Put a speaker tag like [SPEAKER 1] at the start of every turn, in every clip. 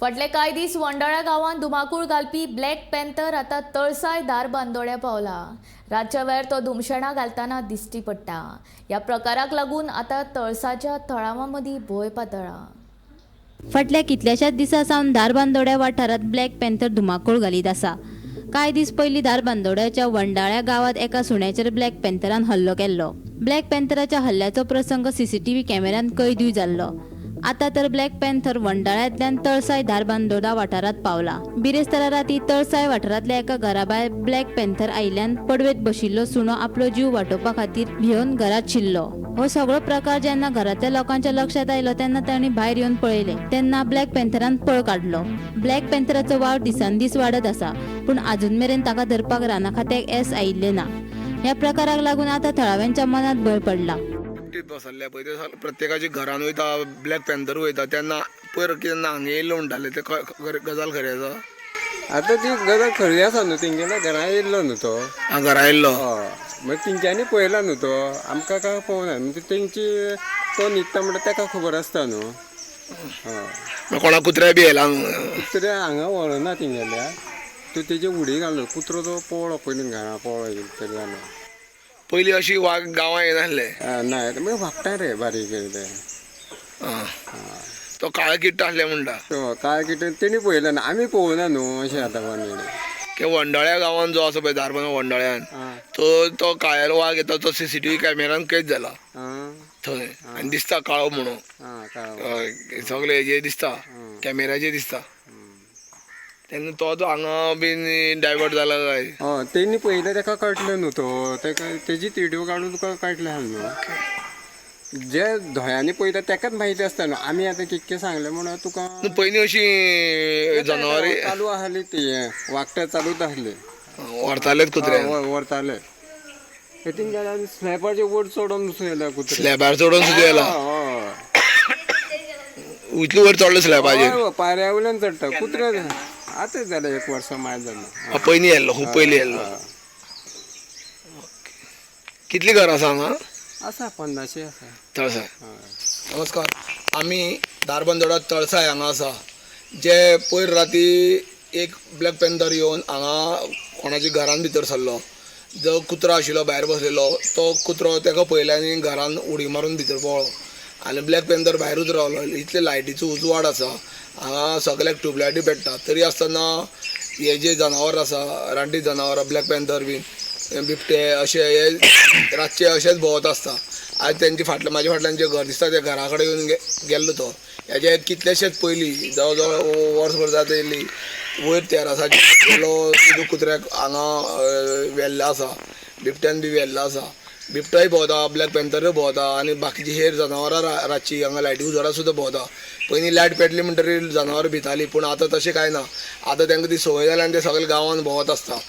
[SPEAKER 1] फाटले कांय दीस वंडाळा गांवांत धुमाकूळ घालपी ब्लॅक पॅन्थर आतां तळसाय धारबांदोड्या पावला. रातच्या वेळार तो धुमशेणां घालतना दिश्टी पडटा. ह्या प्रकाराक लागून आतां तळसाच्या थळावां मदीं भंय पातळ्ळा.
[SPEAKER 2] फाटल्या कितल्याशाच दिसां सावन धारबांदोड्या वाठारांत ब्लॅक पॅन्थर धुमाकूळ घालीत आसा. कांय दीस पयलीं धारबांदोड्याच्या वंडाळ्या गांवांत एका सुण्याचेर ब्लॅक पॅन्थरान हल्लो केल्लो. ब्लॅक पॅन्थराच्या हल्ल्याचो प्रसंग सीसीटीव्ही कॅमेऱ्यांत कैदूय जाल्लो. आतां तर ब्लॅक पॅन्थर वंडाळ्यांतल्यान तळसाय धारबांदोडा वाठारांत पावला. बिरेस्तारा राती तळसाय वाठारांतल्या एका घराभायर ब्लॅक पॅन्थर आयिल्ल्यान पडवेत बशिल्लो सुणो आपलो जीव वाटोवपा खातीर भिवन घरांत शिरलो. हो सगळो प्रकार जेन्ना घरांतल्या लोकांच्या लक्षांत आयलो तेन्ना तांणी भायर येवन पळयलें तेन्ना ब्लॅक पॅन्थरान पळ काडलो. ब्लॅक पॅन्थराचो वावर दिसान दीस वाडत आसा, पूण आजून मेरेन ताका धरपाक राना खात्याक येस आयिल्लें ना. ह्या प्रकाराक लागून आतां थळाव्यांच्या मनांत भंय पडला.
[SPEAKER 3] बिबटे बसल्ले पळय ते प्रत्येकाच्या घरान वयता, ब्लॅक पॅन्थर वयता तेन्ना पयर केन्ना हांगा येयल्लो म्हणटाले, ते गजाल खरी आसा?
[SPEAKER 4] आतां ती गजाल खरी आसा न्हू, तेंगेल्या घरा येयल्लो न्हू तो.
[SPEAKER 3] आं, घरा येयल्लो.
[SPEAKER 4] हय, मागीर तेंच्यांनी पळयला न्हू तो, आमकां काय पळोवना म्हणजे तेंची तो न्हिदता म्हणटा तेका खबर आसता न्हू. हय,
[SPEAKER 3] कोणा कुत्र्या बी येयला न्हू?
[SPEAKER 4] कुत्रे हांगा व्हरना तेंगेल्या, तो तेजे उडी घालो कुत्रो तो पळ्ळो पयलीं घरा पळ्ळो तरी जालो.
[SPEAKER 3] पयलीं अशी वाग गांवां येनासले.
[SPEAKER 4] ना मागीर वागता रे बारीक ते.
[SPEAKER 3] आं, तो काळो किट्ट आसले म्हणटा.
[SPEAKER 4] तो काय कितें तेणी पळयलें ना, आमी पळोवना न्हू अशें जाता भानगडी.
[SPEAKER 3] की वंडाळ्या गांवान जो आसा पळय धारबांदोडा वंडाळ्यान
[SPEAKER 4] आं
[SPEAKER 3] तो काळेलो वाग येता तो सीसीटीव्ही कॅमेरान कैद जाला
[SPEAKER 4] आं
[SPEAKER 3] थंय आनी दिसता काळो म्हणून.
[SPEAKER 4] आं, काळो.
[SPEAKER 3] हय, सगळे हेजेर दिसता, कॅमेराचेर दिसता. तेन्ना तो तो हांगा बीन डायवर्ट जाला काय?
[SPEAKER 4] हय, तेणी पळयलें तेका कळटलें न्हू, तो तेका तेजी व्हिडियो काडून तुका कळटलें आहा न्हू. जे दोळ्यांनी पळयता तेकाच म्हायती आसता न्हू, आमी आतां कितकें सांगलें म्हणून तुका.
[SPEAKER 3] न्हू, पयलीं अशी जनावरां
[SPEAKER 4] चालू आहली ती वागटा चालूच आहली.
[SPEAKER 3] व्हरतालेच कुत्रे?
[SPEAKER 4] व्हरताले हेतीन गेल्यार स्लॅबाचे वयर चडोन येयल्या कुत्रे.
[SPEAKER 3] स्लॅबार चडोन सुद्दां येयला?
[SPEAKER 4] हय.
[SPEAKER 3] इतलो वयर चडलो स्लॅबाचेर?
[SPEAKER 4] हय, पायऱ्या वयल्यान चडटा कुत्रे. आतां जालें एक वर्सा माय जालें.
[SPEAKER 3] पयलीं येयल्लो, खूब पयलीं येयल्लो. कितलीं घरां आसा हांगा?
[SPEAKER 4] आसा 50 आसा.
[SPEAKER 3] तळसाय.
[SPEAKER 4] हय.
[SPEAKER 3] नमस्कार, आमी धारबांदोडा तळसाय हांगा आसा. जे पयर राती एक ब्लॅक पॅन्थर येवन हांगा कोणाच्या घरान भितर सरलो. जो कुत्रो आशिल्लो भायर बसलेलो तो कुत्रो ताका पळयलो आनी घरान उडी मारून भितर पळ्ळो आनी ब्लॅक पॅन्थर भायरूच रावलो. इतले लायटीचो उजवाड आसा हांगा, सगल्याक ट्युबलायटी पेट्टा, तरी आसतना हे जे जनावर आसा, रानटी जनावरां, ब्लॅक पॅन्थर बीन बिबटे अशे हे रातचे अशेच भोंवत आसता. आज तेंचे फाटल्यान, म्हाज्या फाटल्यान जें घर दिसता त्या घरा कडेन येवन गेल्लो तो. हेजे कितलेशेच पयलीं जवळ जवळ वर्सभर जाता येयली वयर तेरासाचेर गेलो सुद्दां कुत्र्याक हांगा व्हेल्लो आसा, बिबट्यान बी व्हेल्लो आसा. बिबटोय भोंवता, ब्लॅक पॅन्थरूय भोंवता आनी बाकीची हेर जनावरां रातची हांगा लायटी उजवाडा सुद्दां भोंवता. पयलीं लायट पेटली म्हणटरीर जनावरां भितालीं, पूण आतां तशें कांय ना. आतां तांकां ती संवय जाल्या आनी ते सगळे गांवांत भोंवत आसता.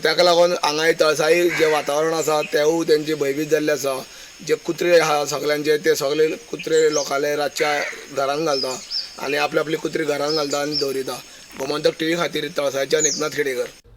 [SPEAKER 3] ताका लागून हांगा तळसाई जें वातावरण आसा तेवूय तेंचे भंयभीत जाल्ले आसा. जे कुत्रे आहा सगल्यांचे ते सगळे कुत्रे लोकांले रातच्या घरान घालता आनी आपले आपले कुत्रे घरान घालता आनी दवरिता. गोमंतक टीव्ही खातीर तळसायच्यान एकनाथ खेडेकर.